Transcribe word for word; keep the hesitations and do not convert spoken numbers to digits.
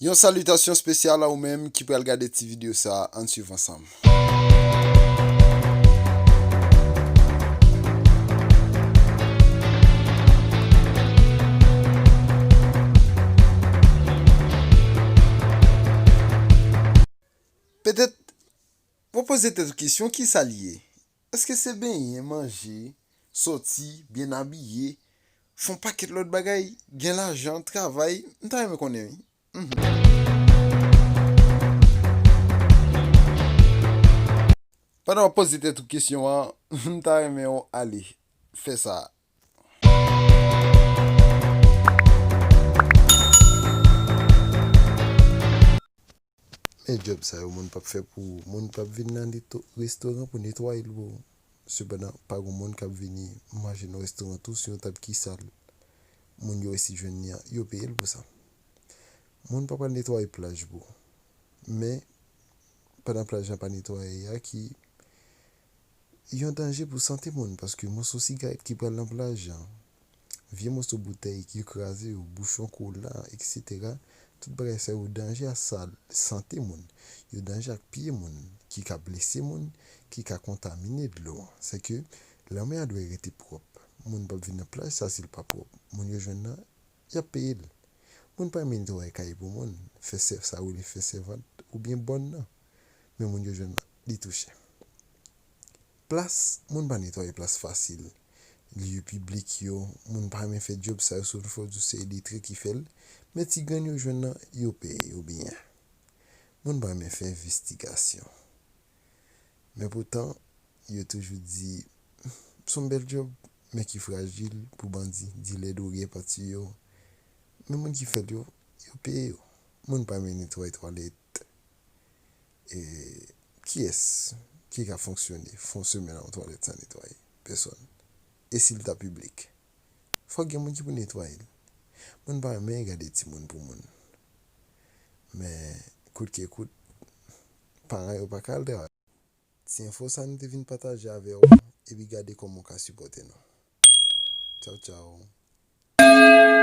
Yon salitasyon espesyal a ou menm ki pral gade ti videyo sa a, ann swiv ansanm. Petèt, w ap poze tèt ou kesyon, kisa l ye? Èske se benyen, manje, sòti, byen abiye, fè yon pakèt lòt bagay, gen lajan, travay? M ta renmen konnen, wi. Mhm. Pandan w ap poze tèt ou kesyon an, m ta renmen w ale fè sa. Men djòb sa yo, moun p ap fè pou ou. Moun p ap vin nan neto-, restoran pou netwaye l pou ou. Sepandan, pa gen moun k ap vini manje nan restoran tou sou yon tab ki sal. Moun yo resi jwenn li an, yo peye l pou sa. Moun pa pral netwaye plaj pou ou. Men, pandan plaj la pa netwaye a, ki yon danje pou sante moun, paske moso sigarèt ki pral nan plaj la, vye moso boutèy ki kraze yo, bouchon kola, etsetera, tout bagay sa yo danje a sa-, sante moun. Yo danje ak pye moun, ki ka blese moun, ki ka kontamine dlo an. Sèke lanmè a dwe rete pwòp. Moun p ap vin nan plaj sa si l pa pwòp. Moun yo jwenn nan, y ap peye l. Moun pa renmen netwaye kay pou moun, fè sè-, sa yo rele fè sèvant oubyen bòn nan. Men moun yo jwenn nan, li tou chè. Plas, moun pa netwaye plas fasil. Lye piblik yo, moun pa renmen fè djòb sa yo, sou fò di se iletre ki fè l. Men ti grenn yo jwenn nan, yo peye yo byen. Moun pa renmen fè envestigasyon. Men poutan, yo toujou di, se yon bèl djòb, men ki frajil pou bandi, dilè dwòg e pati yo. Men moun ki fè l yo, yo peye yo. Moun pa renmen netwaye twalèt. E kiyès ki ka fonksyone, fè yon semèn nan yon twalèt san netwaye? Pèsòn. E si l ta piblik? Fòk gen moun ki pou netwaye l. Moun pa renmen gade timoun pou moun. Men, kout ke kout, paran yo pa ka al travay. Ti enfo sa nou te vin pataje avè w, epi gade kòman w ka sipòte nou. Tchaw, tchaw.